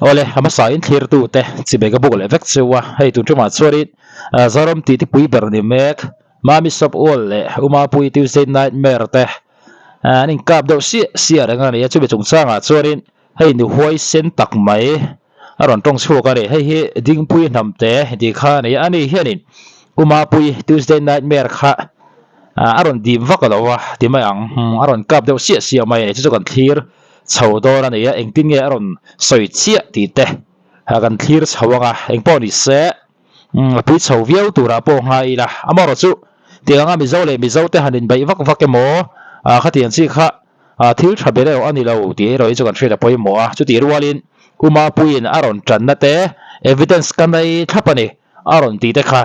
Awle a hmasa in thlir tu te chi bag a buk leh vek cheu a, hei tun tumah chuanin Zoram titi pui ber ni mek Mami Sop Ual leh Umapui Tuesday Nightmare te an inkap deuh siah siah reng a ni a, chumi chungchangah chuanin hei nu huaisen tak mai a rawn tawng chhuak a ni, hei hi Dingpui hnam te tih kha a ni a, ani hianin Umapui Tuesday Nightmare kha a rawn dim vak lo a ti mai ang, a rawn kap deuh siah siah mai a ni, chu chu kan thlir chho dawn a ni a, engtin nge a rawn sawi chiah tih te kan thlir chho ang a, engpawh ni se a pui chho viau turah pawh nghai ila, amaherawh chu tih anga Mizo leh Mizo te han inbeih vak vak emaw khatiang chi kha thil tha ber erawh a ni lo tih erawh hi chu kan hriat a pawimawh a, chutih rualin U Mapuiin a rawn tanna te evidence ka nei thlap a ni a rawn tih te kha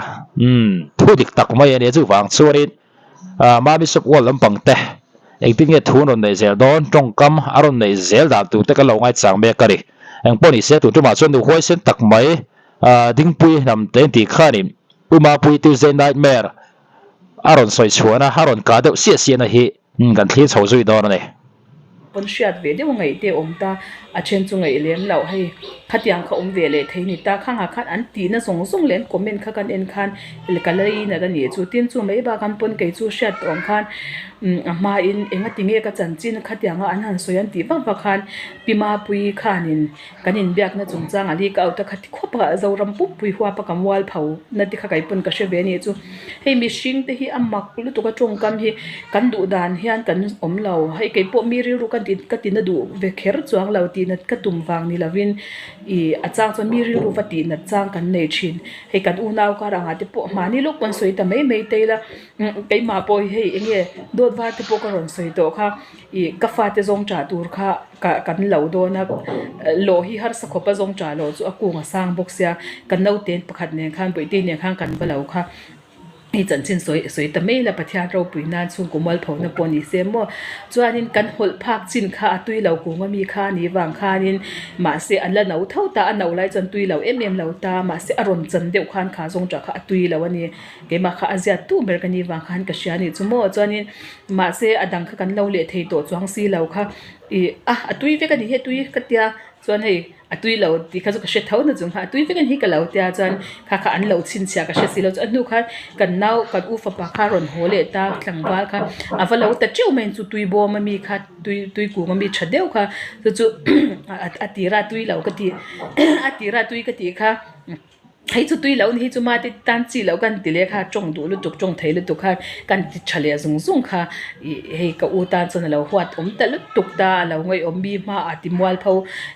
thu dik tak mai a ni a, chuvang chuanin Mami Sop Ual lampang te engtin nge thu an rawn neih zel dawn, tawngkam a rawn neih zel dan tur te kan lo ngaichang mek a ni. Engpawh ni se tun tumah chuan nu huaisen tak mai Dingpui hnam te tih khanin U Mapui Tuesday Nightmare a rawn sawi chhuahna a rawn kah deuh siah siahna hi kan thlir chho zui dawn a ni. Pawn hriat ve deuh ngaih te awm ta, a then chu ngaih lem loh hei khatiang kha awm ve leh thei ni ta, khangah khan an tihna zawng zawng leh an comment kha kan en khan ka la inat a nih chu, tin chu mai bak an pawn kei chu hriat tawh ang khan a hmain enga tinge ka chanchin khatianga an han sawi an tih vak vak khan Pi Mapuii khanin Kan inbiakna chungchang a leak out a kha ti khawp a, Zoram pumpui huap a ka mual pho na te kha kei pawn ka hre ve a nih chu. Hei mihring te hi a mak lutuk a tawngkam hi kan duh dan hian kan awm lo. Hei kei pawh mi rilru ka ti ka tina duh ve kher chuang lo tih nat ka tum vang ni lovin ih a chang chuan mi rilru va tih nat chang kan nei thin. Hei kan unau kar angah te pawh mahni lawk pawn sawi ta mai mai te ila keimah pawh hi hei eng nge dawt var te pawh ka rawn sawi tawh kha ih ka fate zawng chah tur kha. Ka kan lo dawn a, lawh hi harsa khawp a zawng ṭah loh chu a kung a sang bawk sia, ka naute pakhat nen khan Bawihte nen khan kan va lo kha hei chanchin sawi sawi ta mai la Pathian ropui nan chhungkaw mualphona pawh ni se maw chuanin kan hawlh phak chin kha a tui lo kung ami kha a nih vang khanin mahse an la no tho ta a no lai chuan tui lo em em lo ta mahse a rawn chan deuh khan kha zawng ṭah kha a tui lo a ni. Keimah kha a ziat tu ber ka nih vang khan ka hria a nih chu maw chuanin mahse a dang kha kan lo leh thei tawh chuang si lo kha ih a a tui vek a ni hi a tui ka tia chuan hei a tui lo tih kha chu ka hre tho na chung kha a tui vek a ni hi ka lo tia chuan kha kha an lo chhinchhiah ka hre si lo chu a hnu khan kan nau kan u fapa kha a rawn haw leh ta tlangval kha a va lo ta teuh mai chu tui bawm ami kha tui tui kung ami tha deuh kha chu chu a tira tui lo ka tih a tira tui ka tih kha. Hei chu tui loh ni hi chu mate tan chi loh kan ti leh kha tawng duh lutuk tawng thei lutuk kha kan ti tha leh zung zung kha ih hei ka u tan chuan a lo huat awm ta lutuk ta a lo ngaihawm mi hmaah ti mual pho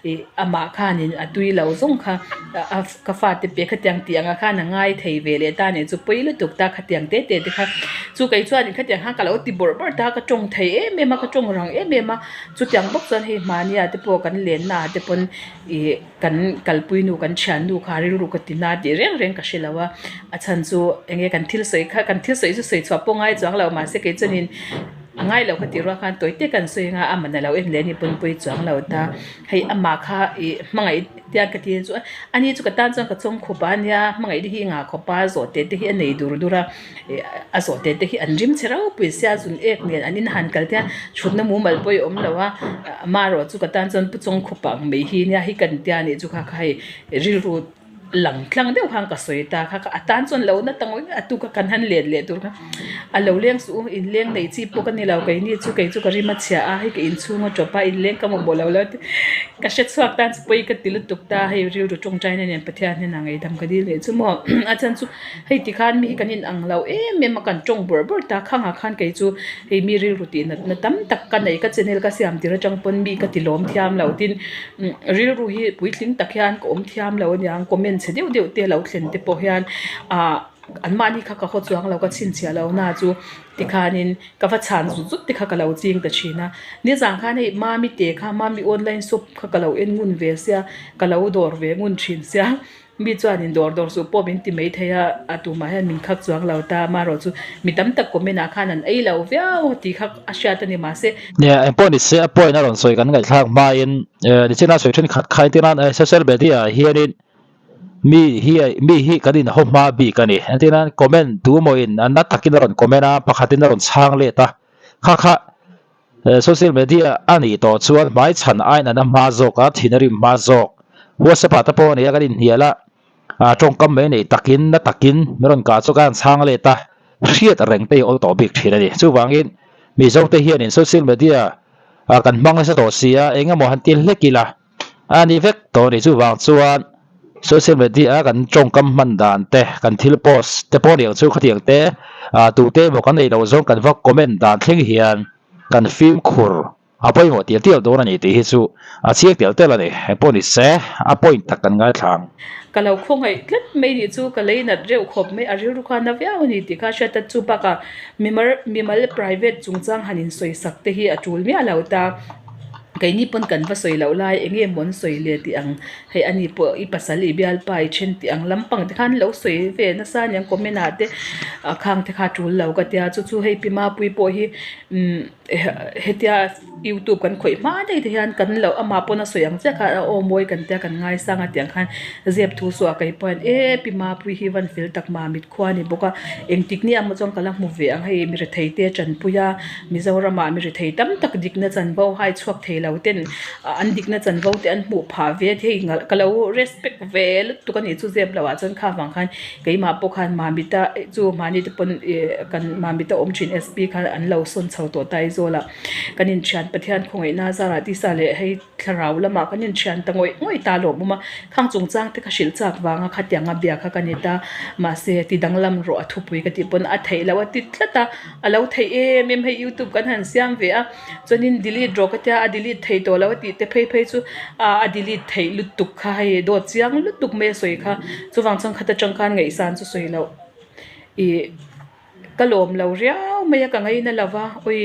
ih amah khanin a tui lo zawng kha a ka fate pe khatiang tih anga khan a ngai thei ve leh ta nih chu pawi lutuk ta khatiang te te te kha chu kei chuan khatiang khan ka lo ti bawrh bawrh ta ka tawng thei em em a ka tawng rang em em a chutiang bawk chuan hei mahnia te pawh kan lenna ah te pawn ih. Kan kalpui nu kan thian nu kha rilru ka ti na tih reng reng ka hre lo a, a chhan chu eng nge kan thil sawi kha kan thil sawi chu sawi chhuah pawh ngai chuang lo mahse kei chuanin a ngai lo ka tih rual khan tawi te kan sawi anga a man a lo en leh a ni pawn pawi chuang lo ta, hei amah kha ih hmangaih tiang ka ti chu ani chu ka tan chuan ka chawng khawp a nia hmangaih te hi i ngah khawp a zawh te te hi a nei dur dur a. A zawhte te hi an rim chhe ropui sia zun ek nen an inhan kal te a thutna mumal pawh i awm lo a amaherawh chu ka tan chuan pu chawng khawp ang mai hi nia hi kan tia nih chu kha kha hei rilru lang tlang deuh khan ka sawi ta kha kha a tan chuan lo na ta ngawih ngawih a tuk a kan han let leh tur kha a lo leng suh u inleng neih chi pawh ka ni lo keini chu kei chu ka rim a chhia a hei ka inchhung a tawp a inleng ka mamawh lo lo ka hre chhuak tan chu pawi ka ti lutuk ta hei rilru tawngtaina nen Pathian hnenah ngaihdam ka dil leh chu maw a chan chu. Hei ti khan mi hi kan inang lo em em a, kan tawng bawrh bawrh ta khangah khan kei chu hei mi rilru tih natna tam tak ka nei ka channel ka siam tir atang pawn mi ka ti lawm thiam lo tin rilru hi puitling tak hian ka awm thiam lo aniang comment chhe deuh deuh te lo thlen te pawh hian ah anmahni kha ka haw chuang lo ka chhinchhiah lo na chu tikhanin ka va chhan zut zut te kha ka lo ching ta thin a nizan khan hei mami te kha mami online shop kha ka lo en ngun ve sia ka lo dawr ve ngun thin sia. Mi chuanin dawr dawr suh pawh min ti mai thei a, a tumah hian min khak chuang lo ta, amaherawh chu mi tam tak comment ah khan an ei lo viau tih kha a hriat a ni mahse. Nia, engpawh ni se a point a rawn sawi kan ngaihthlak hmain nichina sawi thenkhat kha entir nan social media ah hianin mi hi mi hi kan inhaw hma bik a ni. Entir nan comment tu mawin a na takin a rawn comment a, pakhatin a rawn chhang let a, kha kha Social media a nih tawh chuan hmaichhan aiin an a hma zawk a, thin a rim hma zawk. WhatsApp ah te pawh a nia kan inhnial a, tawngkam mai nei takin na takin min rawn kah chu ka han chhang let a, hriat reng te hi awl tawh bik thin a ni. Chuvangin Mizo te hianin social media kan hmang nasa tawh si a, eng emaw han ti hlek ila a ni vek tawh a ni. Chuvang chuan social media a kan tawngkam hman dan te, kan thil post te pawh aniang chu khatiang te tute emaw kan ei loh zawng kan va comment dan thleng hian kan fimkhur A pawimawh tial tial dawn a ni tih hi chu a chiang tial tial a ni. Engpawh ni se, a point tak kan ngaithla ang. Ka lo khawngaih tlat mai nih chu ka lei nat reuh khawp mai, a rilru kha na viau a ni tih kha hriat a, chu bakah mimar mimal private chungchang han insawi sak te hi a tul miah lo ta, keini pawn kan va sawi loh lai eng nge maw an sawi le tih ang hei ani pawh i pasal i bialpa i then tih ang lampang te khan lo sawi ve nasa aniang comment ah te khang te kha a tul lo ka tia chu chu hei pi Mapuii pawh hi umm. Hetia youtube kan khawih hma daih te hian kan lo amah pawn a sawi ang chiah khan a aw mawi kan tia kan ngaisang a tiang khan zep thu suah kei pawh hian e pi Mapuii hi van fel tak mah mit khua a ni bawk a engtik ni emaw chuan ka la hmu ve ang hei mi rethei te tanpui a Mizoramah mi rethei tam tak dikna chanvo hai chhuak thei lo ten an dikna chanvo te an hmuh phah ve a hei ka lo respect ve lutuk a nih chu zep loh ah chuan kha vang khan Keimah pawh khan Mamita chu mahni te pawn ih kan Mamita awm thin SP kha an lo sawn chho tawh ta Aizawl ah kan inthian Pathian khawngaihna zarah tisa leh hei thlarau lamah kan inthian ta ngawih ngawih ta lawm awm a, khang chungchang te ka hrilh chak vanga khatianga bia kha ka ni ta mahse ti danglam rawh a thupui ka tih pawn a theih loh a ti tlat a, a lo theih em em hei youtube kan han siam ve a. Chuanin delete rawh ka tia a delete thei tawh lo a tih te phei phei chu ah a delete theih lutuk kha hei dawt chiang lutuk mai a sawi kha chuvang chuan khata tang khan ngaihsan chu sawi loh ih ka lawm lo riau mai a ka ngaina lo va awi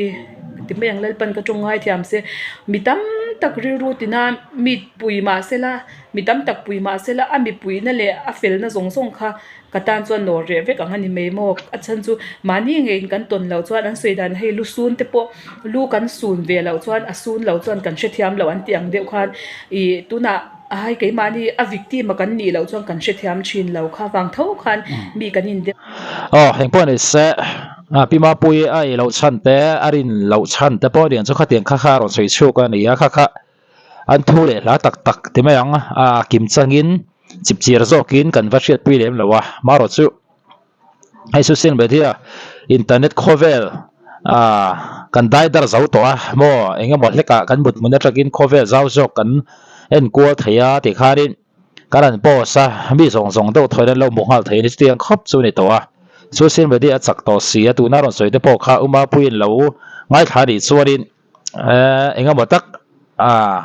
ti mai ang Lalpan ka tawng ngaithiam se mi tam tak rilru tina mi pui mahsela mi tam tak pui mahsela a mipuina leh a felna zawng zawng kha. Ka tan chuan nawr reh vek ang a ni mai maw? A chhan chu mahni ngeiin kan tawn loh chuan an sawi dan hei lu sun te pawh lu kan sun ve loh chuan a sun loh chuan kan hrethiam loh an tih ang deuh khan ih tunah hai keimahni a victim a kan nih loh chuan kan hrethiam thin lo kha vang tho khan mi kan in deuh. Aw engpawh ni se Pi Mapuii a ei loh chhan te a rin loh chhan te pawh aniang chu khatiang kha kha a rawn sawi chhuak a ni a kha kha An thu leh hla tak tak ti mai ang a kim changin chipchir zawkin kan va hriatpui lem lo a, marawh chu hei social media internet khawvel ah kan dai dar zo tawh a maw eng emaw hlekah kan mut hmun atangin khawvel zau zawk kan enkual thei a tikhanin kan han post a mi zawng zawng deuh thawiin an lo hmu nghal thei a ni chutiang khawp chu a ni tawh a social media a chak tawh si a tuna rawn sawi te pawh kha Umapuiin lo ngaithla anih chuanin. Ehh eng emaw tak ah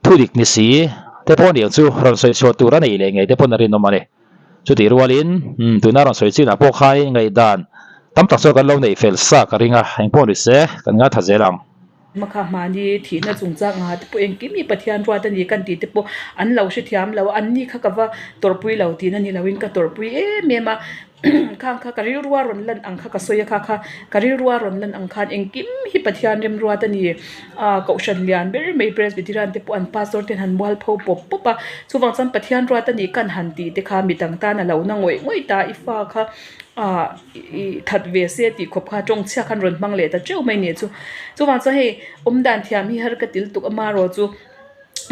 thu dik ni si te pawh aniang chu rawn sawi chhuah tur a nei leh ngei te pawn a rinawm a ni. Chutih rualin umm tuna rawn sawi chinah pawh khain ngaihdan tam tak chu kan lo neih fel sa ka ring a, eng pawh ni se kan ngaithla zel ang. Hmakha hmani thihna chungchang ah te pawh engkim hi Pathian ruat a ni kan tih te pawh an lo hrethiam lo a, anni kha ka va tawrhpui lo tihna ni loin ka tawrhpui em em a. Khang kha ka rilrua rawn lan ang kha ka sawi a kha kha ka rilrua rawn lan ang khan engkim hi Pathian remruat a ni a kohhran lian ber mai Presbyterian te pawh an pastor ten han mual pho pawp pawp a chuvang chuan Pathian ruat a nih kan han tih te kha midang tan a lo na ngawih ngawih ta i fa kha ah ih that ve se tih khawp kha tawngchhia khan rawn hmang leh ta teuh mai nih chu chuvang chuan hei awmdan thiam hi har ka til tuk amarawh chu.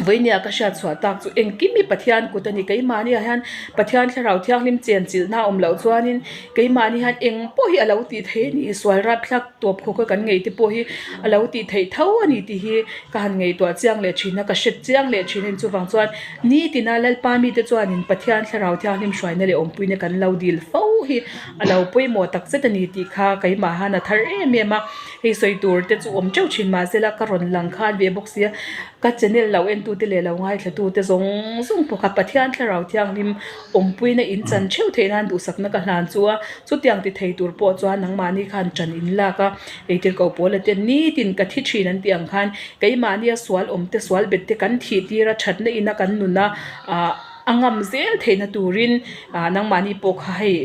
Vawinia ka hriat chhuah tak chu engkim hi Pathian kut a ni. Keimahniah hian Pathian Thlarau Thianghlim chen chilhna a awm loh chuanin keimahni hian eng pawh hi a lo tih theih a ni. Sual rapthlak tawp khawk a kan ngei te pawh hi a lo tih theih tho a ni tih hi ka han ngaihtuah chiang leh thin a, ka hre chiang leh thin a ni. Chuvang chuan nitina Lalpa mite chuanin Pathian Thlarau Thianghlim hruaina leh awmpuina kan lo dil fo hi a lo pawimawh tak zet a ni tih kha keimah han a thar em em a. Hei sawi tur te chu awm teuh thin mahsela ka rawn lang khan ve bawk sia, ka channel lo entute leh lo ngaithlatute zawng zawng pawh kha Pathian Thlarau Thianghlim awmpuina in chan theuh theih nan duhsakna ka hlan chu a, chutiang ti thei tur pawh chuan nangmahni khan ṭan in lak a, eitir ko pawl a ten nitin ka thi thin an tih ang khan keimahnia sual awm te sual bet te kan thih tir a ṭhatna ina kan nuna ah a ngam zel theihna turin ah nangmahni pawh kha hei.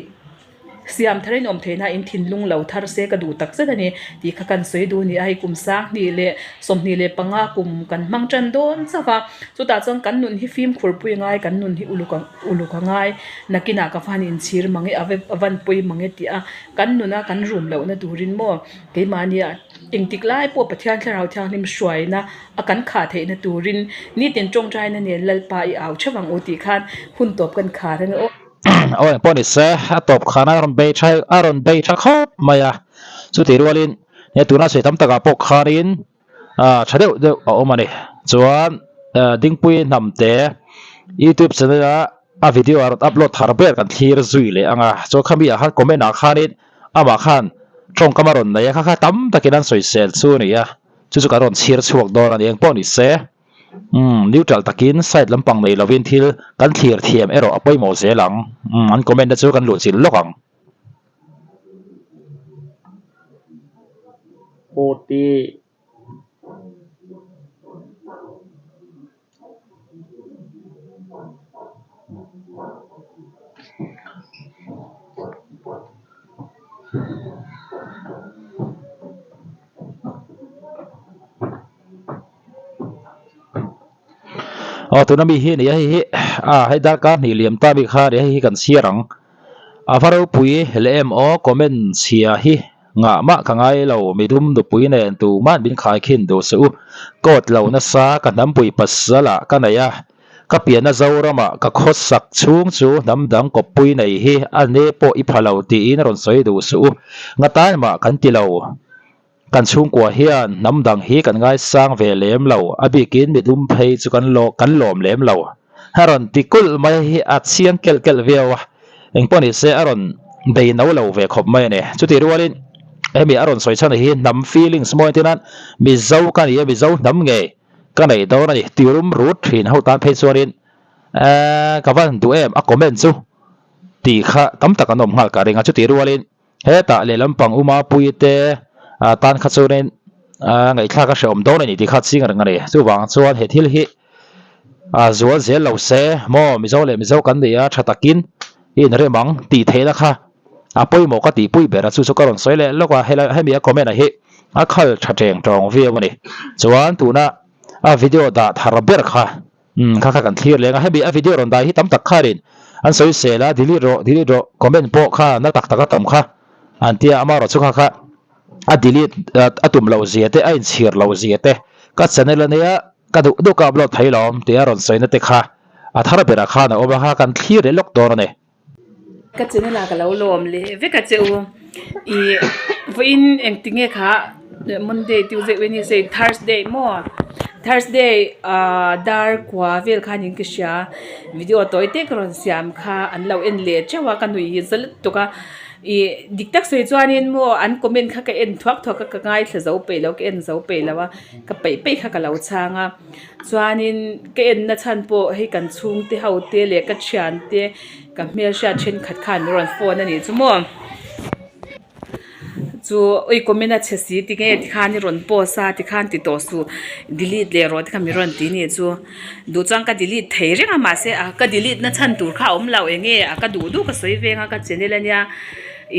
Siam thar in awm theihna in thinlung lo thar se ka duh tak zet a ni tih kha kan sawi duh a ni a, hei kum 2025 kum kan hmang tan dawn chauh a, chutah chuan kan nun hi fimkhur pui ngai, kan nun hi uluk uluk a ngai, nakinah ka van inchhir mang e a van pawi mang e tih a, kan nuna kan rum lohna turin maw keimahnia engtik lai pawh Pathian Thlarau Thianghlim hruaina a kan khah theihna turin nitin tawngtaina nen Lalpa i au theuh ang u tih khan hun tawp kan khar a ni aw. Aw engpawh ni se a tawp khan a rawn bei tha a rawn bei tha khawp mai a, chutih rualin he tuna sawi tam takah pawh khanin ah tha deuh deuh a awm a ni. Chuan Dingpui Hnamte YouTube channel a a video a rawn upload thar ber kan thlir zui leh ang a, chuan khami ah khan comment ah khanin amah khan tawngkam a rawn nei a, kha kha tam takin an sawisel chu a ni a, chu chu kan rawn chhir chhuak dawn a ni engpawh ni se. Umm neutral takin side lampang nei lovin thil kan thlir thiam erawh a pawimawh zel ang. Umm an comment te chu kan luhchilh lawk ang. 40. Aw tuna mi hi a ni a hei hi a hei darkar hnih liam ta mi kha a ni a hei hi kan chhiar ang a va ropui leh em aw comment chhia hi ngah mah ka ngai lo midum nupui nen tumah min khai khin duh suh u coat lo nasa ka hnampui pasal ah ka nei a ka pianna Zorama ka khawsak chhung chu hnam dang kawppui nei hi a ne pawh i pha lo tiin a rawn sawi duh suh u ngatan mah kan ti lo. Kan chhungkua hian hnam dang hi kan ngaisang ve lem lo, a bikin midum phei chu kan lo kan lawm lem lo. A rawn ti kulh mai hi a chiang kelh kelh viau a, engpawh ni se a rawn bei no lo ve khawp mai a ni. Chutih rualin hemi a rawn sawi chhan hi hnam feelings maw entir nan Mizo ka ni a, Mizo hnam ngei ka nei dawn a ni ti rum rut thin ho tan phei chuanin eeh ka van duh em a comment chu tih kha tam tak an awm nghal ka ring a, chutih rualin Hetah lehlam pang uma puite tan kha chuanin ngaihthlak a hrehawm dawn a ni tih kha ching reng a ni. Chuvang chuan he thil hi zual zel lo se maw Mizo leh Mizo kan ni a tha takin i inrem ang tih theihna kha a pawimawh ka tihpui ber a chu chu ka rawn sawi leh lawk a helai hemi a comment ah hi a khal tha teng tawng viau a ni. Chuan tuna a video dah thar ber kha Umm kha kha kan thlir leng a, hemi a video rawn dai hi tam tak kharin an sawi sel a, delete rawh delete rawh comment pawh kha na tak tak a tam kha an tia amaherawh chu kha kha a delete a tum loh zia te a inchhir loh zia te ka channel ania ka duh duh ka upload thei lawm tia rawn sawina te kha a thar berah khan a awm a, kha kan thlir leh lawk dawn a ni. Ka channel ah ka lo lawm leh vek a che u ih vawiin engtinge kha Monday Tuesday Wednesday Thursday maw Thursday ah dar kua vel khan in ka hria video tawi te ka rawn siam kha an lo en leh theuh a ka nuih hi za lutuk a ih dik tak sawi chuanin maw an comment kha ka en thuak thuak a ka ngaithla zo peih lo ka en zo peih lo a ka peih peih kha ka lo chhang a. Chuanin ka enna chhan pawh hei kan chhungte ho te leh ka thiante ka hmelhriat thenkhat khan min rawn phone a nih chu maw chu ui comment a chhe si tinge tikhan i rawn post a tikhan ti tawh suh delete leh rawh te kha min rawn ti nih chu duh chuan ka delete thei reng a mahse a ka delete na chhan tur kha a awm lo enge a ka duh duh ka sawi veng a ka channel ania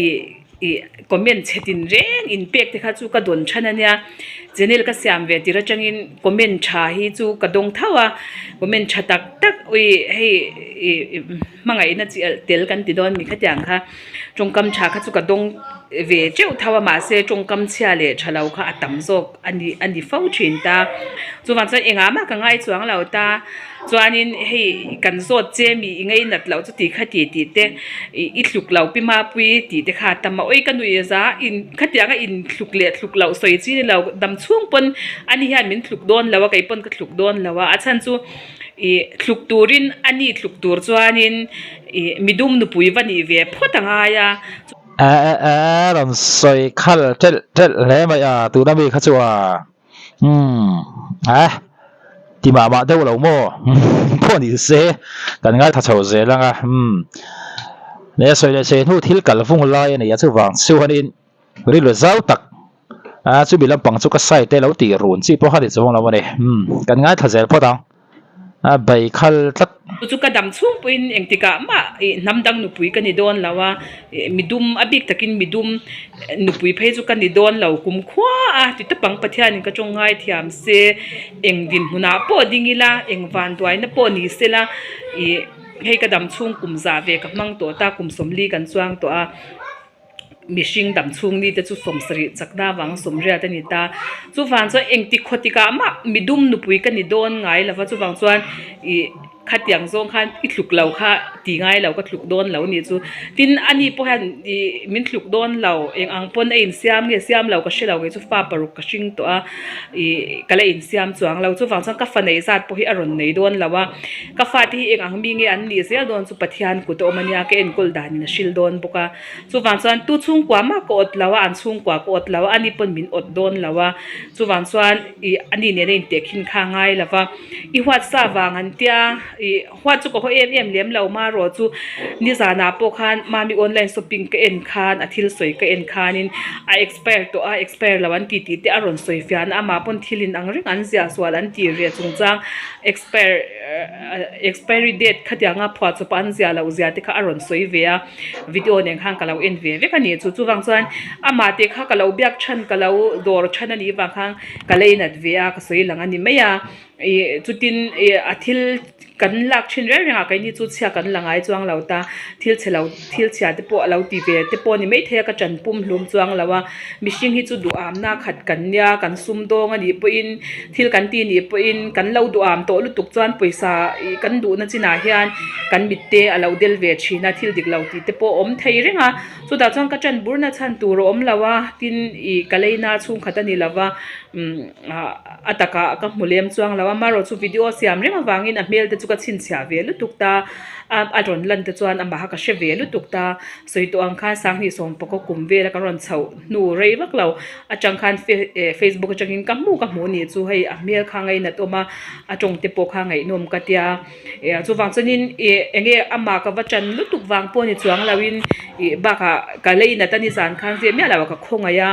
ih. Ih comment chhe tin reng in pek te kha chu ka dawn than a nia channel ka siam ve tir atangin comment tha hi chu ka dawng tho a comment tha tak tak ui hei ih hmangaihna chi alh tel kan ti dawn mi khatiang kha tawngkam tha kha chu ka dawng ve teuh tho a mahse tawngkam chhia leh tha lo kha a tam zawk a ni a ni fo thin ta chuvang chuan engah mah ka ngai chuang lo ta. Chuanin hei kan zawt che mi i ngei nat loh chu ti kha ti tih te ih i hluk lo pi mapui tih te kha a tam a awi ka nuih za in khatianga in hluk leh hluk loh sawi chi ni lo dam chhung pawn ani hian min hluk dawn lo a kei pawn ka hluk dawn lo a a chhan chu ih hluk turin ani hluk tur chuanin ih midum nupui va nih ve phawt a ngai a. A a a rawn sawi khal telh telh hle mai a tuna mi kha chu a. Umm a ti mah mah deuh lo maw pawh ni se kan ngaithla chho zel ang a umm leh sawi leh sawi hnu thil kal vung lai a ni a chuvang chuanin rilru zau tak a chumi lampang chu ka side te lo tih run chi pawh kha ni chuang lo a ni umm kan ngaithla zel phawt ang. A bei khal tlat. Chu chu ka dam chhung pawhin engtikah mah ih hnam dang nupui ka ni dawn lo a, ih midum a bik takin midum nupui phei chu ka ni dawn lo kum khua a ti tawp ang Pathianin ka tawng ngaithiam se eng dinhmunah pawh ding ila eng vanduaina pawh ni sela ih hei ka dam chhung kum zah ve ka hmang tawh ta kum sawmli kan chuang tawh a. Mihring dam chhung ni te chu 70 chakna avanga 80 a ni ta. Chuvang chuan engti khawtikah mah midum nupui ka ni dawn ngai lova chuvang chuan ih khatiang zawng khan i tluk lo kha ti ngai lo ka tluk dawn lo a nih chu. Tin ani pawh hian ih min tluk dawn lo eng ang pawn a insiam nge siam lo ka hre lo kei chu fa paruk ka hring tawh a ih ka la insiam chuang lo. Chuvang chuan ka fa nei zat pawh hi a rawn nei dawn lo a. Ka fate hi eng ang mi nge an nih zel dawn chu Pathian kut a awm a nia, ka enkawl danin a hril dawn bawk a. Chuvang chuan tu chhungkua mah ka awt lo a, an chhungkua ka awt lo a, ani pawn min awt dawn lo a. Chuvang chuan ih ani nena intehkhin kha a ngai lo va. I huat sa vang an tia, ih huat chu ka haw em em lem lo marawh chu nizanah pawh khan mami online shopping ka en khan a thil sawi ka en khanin a expire tawh a, expire lo an ti tih te a rawn sawi fiahna amah pawn thil in ang reng an ziah sual an tih reh chungchang expire expiry date khatianga phuah chawp an ziah loh zia te kha a rawn sawi ve a video nen khan ka lo en ve vek a ni chu chuvang chuan amah te kha ka lo biak chhan ka lo dawr chhan a nih vang khan ka lei nat ve a ka sawi lang a ni mai a ih chutin ih a thil kan lak thin reng reng a keini chu chhia kan la ngai chuang lo ta thil chhe lo thil chhia te pawh a lo ti ve te pawh a ni maithei a ka ṭan pum hlum chuang lo a mihring hi chu duhamna khat kan nia kan sum dawng a nih pawhin thil kan ti nih pawhin kan lo duham tawh lutuk chuan pawisa ih kan duhna chinah hian kan mit te a lo del ve thin a thil dik lo tih te pawh a awm thei reng a chutah chuan ka ṭan burna chhan tur a awm lo a tin ih ka leina chhungkhat a ni lo va umm ah a takah ka hmu lem chuang lo a amaherawhchu chu video siam reng avangin a hmel te chu ka chhinchhiah ve lutuk ta a a rawn lan te chuan amah kha ka hre ve lutuk ta sawi tawh ang khan sanghnih sawm pakua kum vela ka rawn chhoh hnu rei vak lo atang khan facebook atangin ka hmu ka hmuh anih chu hei a hmel kha ngainat awm a a tawng te pawh kha ngaihnawm ka tia eh chuvang chuanin ih eng nge amah ka va tan lutuk vang pawh ni chuang loin ih bakah ka lei nat a ni zan khan zep miah lo a ka khawngaih a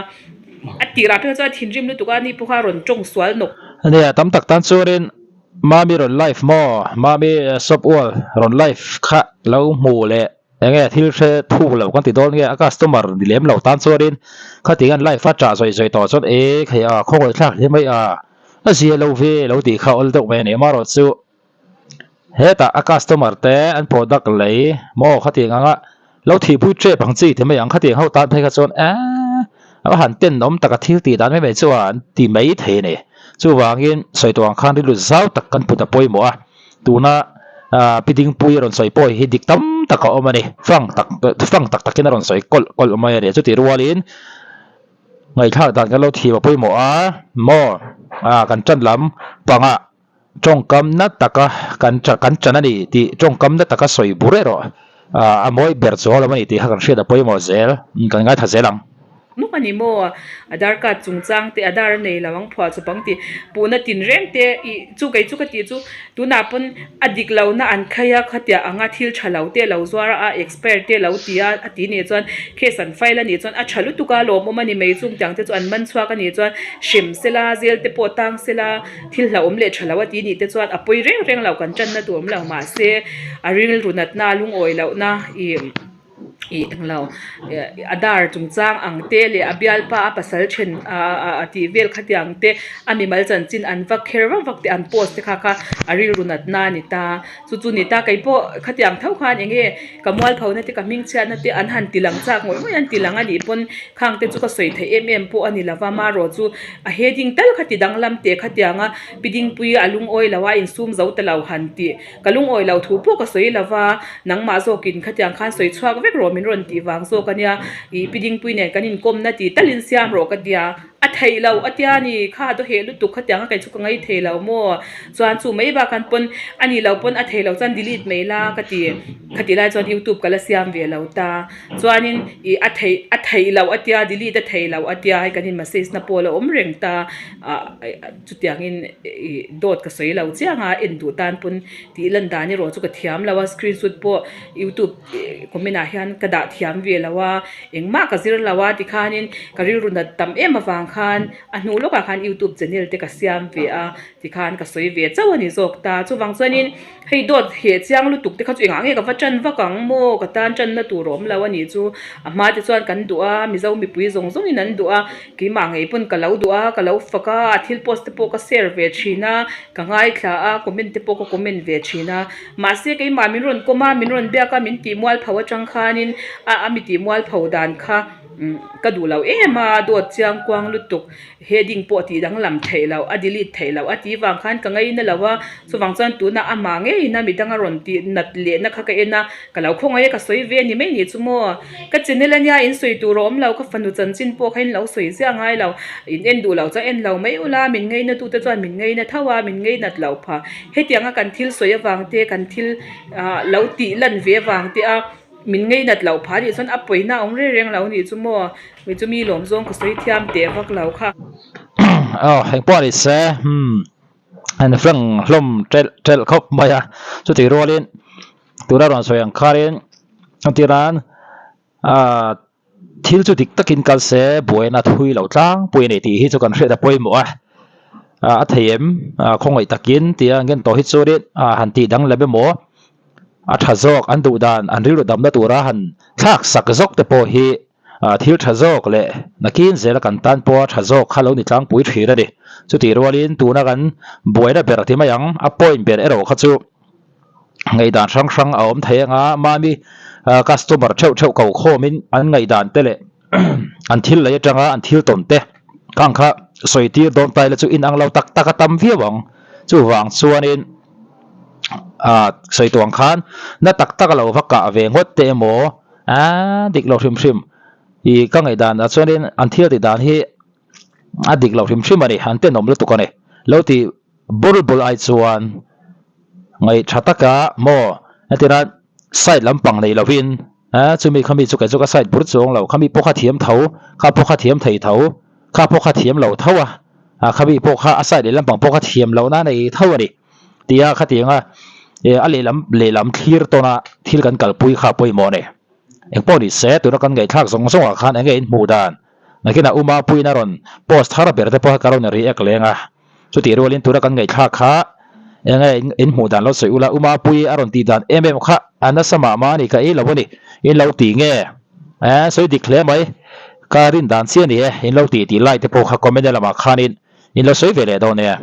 a tirah phei chuan a thinrim lutuk a ni pawh kha a rawn tawng sual nawk. Ania tam tak tan chuanin Mami rawn live maw? Mami shop wall rawn live kha lo hmu leh enge thil hre thuk lo kan ti dawn nge a customer ni lem lo tan chuanin khatiang an live a chah zawih zawih tawh chuan e khei a khawngaih thlak hle mai a a zia lo ve lo tih kha awl deuh mai a ni amaherawh chu hetah a customer te an product lei maw khatiang anga lo thihpui tep ang chi ti mai ang khatiang ho tan phei kha chuan eee a va han tenawm tak a thil tih dan mai mai chu a an ti mai thei a ni chuvangin sawi tawh ang khan rilru zau tak kan put a pawimawh a tuna ah pi dingpui a rawn sawi pawh hi dik tam tak a awm a ni fang tak fang tak takin a rawn sawi kawlh kawlh mai a ni chutih rualin ngaihthlak dan kan lo thiam a pawimawh a maw ah kan tan lam pangah tawngkam na taka kan kan tan a ni tih tawngkam na taka sawi bur erawh ah a mawi ber chu a lo a ni tih kha kan hriat a pawimawh zel kan ngaithla zel ang. Nuk a ni maw? Aadhaar card chungchang te Aadhaar a nei lo ang phuah chawp ang tih puhna tinreng te ih chu kei chu ka tih chu tunah pawn a dik lohna an khai a khatiah anga thil tha lo te lo zuar a expire te lo ti a a ti nih chuan case an file a nih chuan a tha lutuk a lawmawm a ni mai chung tiang te chu an man chhuak a nih chuan hrem sela zel te pawh tang sela thil hlauhawm leh tha lo a ti nih te chuan a pawi reng reng lo kan tanna tur awm lo mahse a rilru natna lungawi lohna ih. Ih englo Aadhaar chungchang ang te leh a bialpa a pasal then a tih vel khatiang te a mimal chanchin an va kher vak vak te an post te kha kha a rilru natna a ni ta chu chu ni ta keipawh khatiang tho khan eng nge ka mualpho na te ka hming chhiatna te an han ti lang chak ngawih ngawih an ti lang a nih pawn khang te chu ka sawi theih em em pawh a ni lova marawh chu a heading tal kha ti danglam teh khatianga pi dingpui a lungawi lo a insum zo ta lo han tih. Ka lungawi lo thu pawh ka sawi lo va, nangmah zawkin khatiang khan sawi chhuak vek rawh min rawn tih vang zawk a nia, ih pi Dingpui nen kan inkawmna ti talin siam rawh ka tia, a theih loh a tia ni, kha daw heh lutuk khatiang a kei chu ka ngai thei lo maw? Chuan chu mai bak an pawn a nih loh pawn a thei loh chuan delete mai la ka ti, khati lai chuan youtube ka la siam ve lo ta, chuanin ih a theih a theih loh a tia delete a thei loh a tia hei kan in message na pawh a la awm reng ta, ah. Chutiangin ih dawt ka sawi lo chiang a, en duh tan pawn tih lan dan erawh chu ka thiam lo a, screenshot pawh youtube comment ah hian ka dah thiam ve lo a, engmah ka zir lo a tikhanin ka rilru nat tam em avang khan a hnu lawkah khan youtube channel te ka siam ve a tikhan ka sawi ve chauh a ni zawk ta chuvang chuanin hei dawt heh chiang lutuk te kha chu engah nge ka va tan vak ang maw ka tan tanna tur a awm lo a nih chu a hma te chuan kan duh a mizo mipui zawng zawngin an duh a keimah ngei pawn ka lo duh a ka lo fak a a thil post te pawh ka share ve thin a ka ngaithla a comment te pawh ka comment ve thin a. Mahse keimah min rawn kawm a, min rawn biak a, min tih mualpho atang khanin a a mi tih mualpho dan kha ka duh lo em a, dawt chiang kuang lutuk heading pawh tih danglam theih loh a delete theih loh a tih vang khan ka ngaina lo a, chuvang chuan tunah amah ngeiin a midang a rawn tih nat lehna kha ka en a, ka lo khawngaih a ka sawi ve a ni mai nih chu maw. Ka channel ania in sawi tur a awm lo, ka fanu chanchin pawh kha in lo sawi ziah ngai lo, in en duh loh chuan en lo mai ula, min ngaina tute chuan min ngaina tho a, min ngainat loh phah. Hetianga kan thil sawi avang te, kan thil ah lo tih lan ve avang te a min ngeinat loh phah anih chuan a pawina a awm reng reng lo anih chu maw, mi chu mi lawm zawng ka sawi thiam teh vak lo kha. Aw engpawh a ni se umm an frank hlawm ṭelh ṭelh khawp mai a, chutih rualin tuna rawn sawi ang kharin hetiran ah Thil chu dik takin kal se buaina thui lo tlangpui a ni tih hi chu kan hriat a pawimawh a, a thei em khawngaih takin tia an ngen tawh hi chuanin han tih danglam emaw a tha zawk an duh dan an rilru damna tura han thlak sak zawk te pawh hi thil tha zawk leh nakin zela kan tan pawha tha zawk kha lo ni tlangpui thin a ni. Chutih rualin tuna kan buaina ber ti mai ang a point ber erawh kha chu ngaihdan hrang hrang a awm thei anga mami customer theuh theuh ko khawmin an ngaihdan te leh an thil lei atanga an thil tawn te khang kha sawi tir dawn ta ila chu inang lo tak tak a tam viau ang chuvang chuanin ah sawi tuang khan na tak tak a lo va kah ve ngawt te emaw ah dik lo hrim hrim ih ka ngaihdan ah chuanin an thil tih dan hi a dik lo hrim hrim a ni an tenawm lutuk a ni lo tih bul bul ai chuan ngaih tha taka maw entirna side lampang nei lovin eh chumi khami chu kei chu ka side bur chuang lo khami pawh kha thiam tho kha pawh kha thiam thei tho kha pawh kha thiam lo tho a ah khami pawh kha a side leh lampang pawh kha thiam loh na nei tho a ni tia khatianga eh a lehlam lehlam thlir tawna thil kan kalpui kha pawimawh a ni engpawh ni se tuna kan ngaihthlak zawng zawngah khan enge inhmuh dan nakinah Uma puiin a rawn post thar ber te pawh kha ka rawn react leng a. Chutih rualin tura kan ngaihthlak kha enge in hmuh dan lo sawi ula, U Mapui a rawn tih dan em em kha a nasa mah mah a ni ka ei lo a ni, in lo ti nge? Eh sawi dik hle mai, ka rin dan chiah a ni e, in lo ti tih lai te pawh kha comment lamah khanin in lo sawi ve leh dawn e.